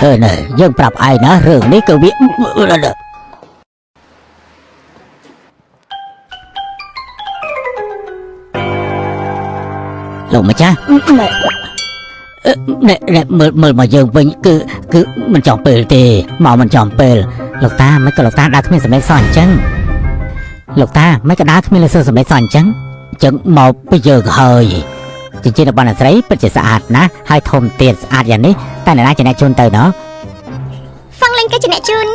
អឺណែយើងប្រាប់ឯងណារឿងនេះគឺវាលោកម្ចាស់ណែណែណែមើលមើលមកយើងវិញគឺគឺមិនចំពេលទេមកមិនចំពេលលោកតាមិនក៏លោកតាដើរគ្មានសម្លេងសោះអញ្ចឹងលោកតាមិនក៏ដើរគ្មានលឺសម្លេងសោះអញ្ចឹងអញ្ចឹងមកពីយើងហើយចិញ្ចៀនរបស់អ្នកស្រីពិតជាស្អាតណាស់ហើយធំទៀតស្អាតយ៉ាងនេះតែអ្នកណាជាអ្នកជូនទៅណោះ ហ្វឹងលីងគឺជាអ្នកជូន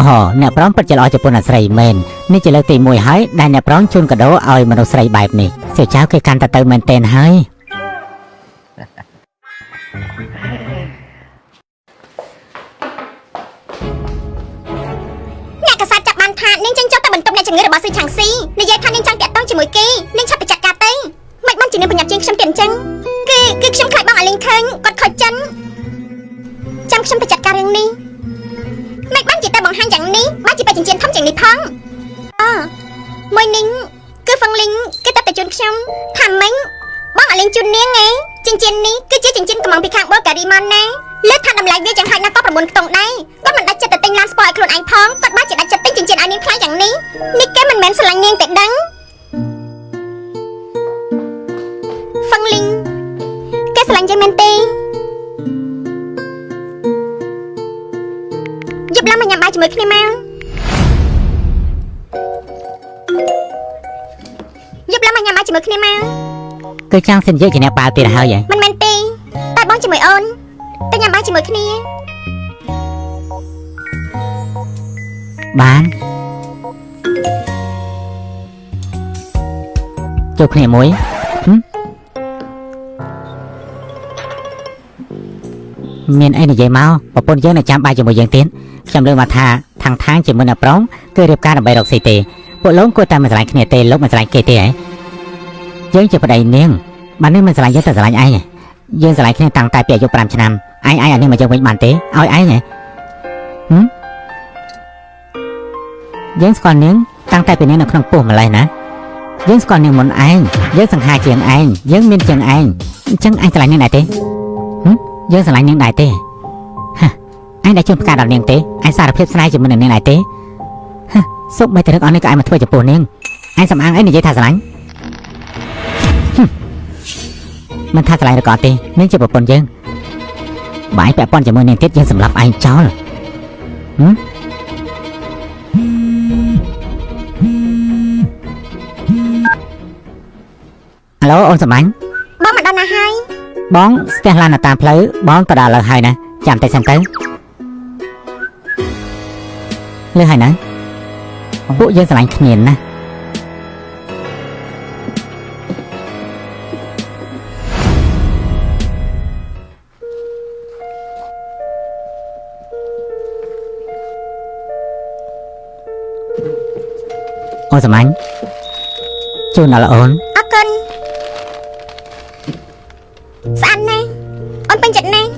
អូអ្នកប្រងពិតជាល្អចំពោះអ្នកស្រីមែននេះជាលើកទី1ហើយដែលអ្នកប្រងជូនកាដូឲ្យមនុស្សស្រីបែបនេះសៀវចៅគេកាន់តែទៅមែនទែនហើយ អ្នកកាសែតចាប់បានថានាងចេញចូលទៅបន្ទប់អ្នកជំងឺរបស់ស៊ឺឆាងស៊ីនិយាយថានាងចង់តាក់ទងជាមួយគេនាងឆាប់ទៅចាត់ការទៅមិនបានជានាងប្រញាប់ជាងខ្ញុំទៀតអញ្ចឹងគឺគឺខ្ញុំខ្លាចបងអាលីងឃើញគាត់ខូចចិនចាំខ្ញុំទៅចាត់ការរឿងនេះមិនបានជាតែបង្ហាញយ៉ាងនេះបានជាបេចិញ្ចៀនធំជាងនេះផងអមួយនាងគឺហ្វឹងលីងគឺតែតែជូនខ្ញុំថាមិញបងអាលីងជូននាងឯងចិញ្ចៀននេះគឺជាចិញ្ចៀនកំងពីខាងបូលការីម៉នណាលើថាតម្លៃវាយ៉ាងហោចណាស់ក៏9ខ្ទង់ដែរគាត់មិនដាច់ចិត្តទៅទិញឡានស្ពតឲ្យខ្លួនឯងផងគាត់បានជាដាច់ចិត្តទិញចិញ្ចៀនឲ្យនាងខ្លាំងយ៉ាងនេះនេះគេមិនមែនស្រឡាញ់នាងទេដឹងហ្វឹងលីងគេស្រឡាញ់យើងមែនទេយប់ឡើងមកញ៉ាំបាយជាមួយគ្នាមកយប់ឡើងមកញ៉ាំបាយជាមួយគ្នាមក គឺចាំងសិនយើងជាអ្នកបាល់ទៀតហើយហ៎ មិនមែនទេតែបងជាមួយអូនទៅញ៉ាំបាយជាមួយគ្នា បានជួបគ្នាមួយហឹមមានអីនិយាយមកប្រពន្ធយើងនៅចាំបាយជាមួយយើងទៀតខ្ញុំលើកមកថាខាងខាងជាមួយអ្នកប្រុងគឺរៀបការដើម្បីរកស៊ីទេពួកលោកគួរតែមិនស្រឡាញ់គ្នាទេលោកមិនស្រឡាញ់គេទេហ៎យើងជាប្តីនាងបាននេះមិនស្រឡាញ់យើងតែស្រឡាញ់ឯងហ៎យើងស្រឡាញ់គ្នាតាំងតែពីអាយុ5ឆ្នាំឯងឯងអានេះមកយើងវិញបានទេឲ្យឯងហ៎ហឹមយើងស្គាល់នាងតាំងតែពីនាងនៅក្នុងពោះម្លេះណាយើងស្គាល់នាងមុនឯងយើងសង្ហាជាងឯងយើងមានជាងឯងអញ្ចឹងឯងស្រឡាញ់នាងដែរទេហឹមយើងស្រឡាញ់នាងដែរទេហាឯងដែលជូនផ្កាដល់នាងទេឯងសារភាពស្នេហ៍ជាមួយនឹងនាងដែរទេហាសុំបីតែរឹកអស់នេះក៏ឯងមកធ្វើចំពោះនាងឯងសំអាងអីនិយាយថាស្រឡាញ់ហឹមមិនថាស្រឡាញ់ឬក៏អត់ទេនាងជាប្រពន្ធយើងបើឯងពាក់ព័ន្ធជាមួយនាងទៀតយើងសម្លាប់ឯងចោលហឹមអាឡូអូនសម្លាញ់ បងមកដល់ណាហើយ បងស្ទះឡាននៅតាមផ្លូវបងទៅដល់ឥឡូវហើយណាចាំតិចសិនទៅលឺហើយណាពួកយើងស្រឡាញ់គ្នាណាអូនសម្លាញ់ជូនដល់អូន អរគុណស្អាតណាស់អូនពេញចិត្តណាស់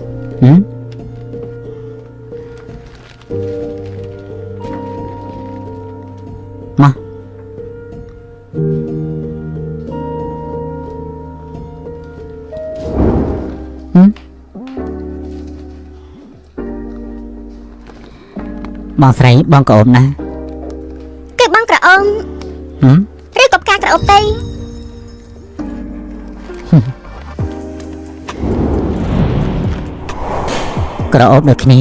ហឹមមកហឹមបងស្រីបងក៏អូបណាស់ គឺបងក្រអូម ហឹម ឬក៏ផ្កាក្រអូបទេ ក្រអូបដូចគ្នា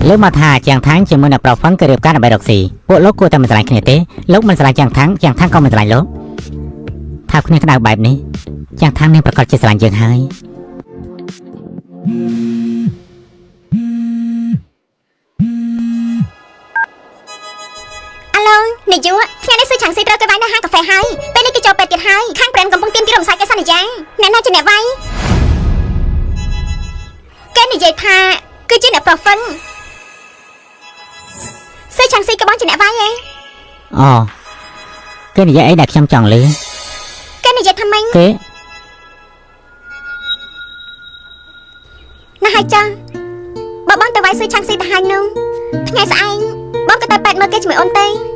លើកមកថាជាងថាងជាមួយនឹងប្រុសហ្វឹងគឺរៀបការដើម្បីរកស៊ីពួកលោកគួរតែមិនស្រឡាញ់គ្នាទេលោកមិនស្រឡាញ់ជាងថាងជាងថាងក៏មិនស្រឡាញ់លោកថាគ្នាក្តៅបែបនេះជាងថាងនឹងប្រកាសជាស្រឡាញ់យើងហើយ អាឡូនាយកថ្ងៃនេះស៊ឺឆាងស៊ីត្រូវគេវាយនៅហាងកាហ្វេហើយពេលនេះគេចូលពេទ្យទៀតហើយខាងប្រេនកំពុងទាមទាររំសាយកិច្ចសន្យាអ្នកណាជាអ្នកវាយគេនិយាយថាគឺជាអ្នកប្រុសហ្វឹងស៊ឺឆាងស៊ីក៏បងជាអ្នកវាយឯង អូគេនិយាយអីដែលខ្ញុំចង់ឮ គេនិយាយថាម៉េច គេ ណាស់ហើយចាបើបងទៅ វាយស៊ឺឆាំងស៊ីទៅហើយនោះថ្ងៃស្អែកបងក៏ទៅប៉ែតមើលគេជាមួយអូនទេ។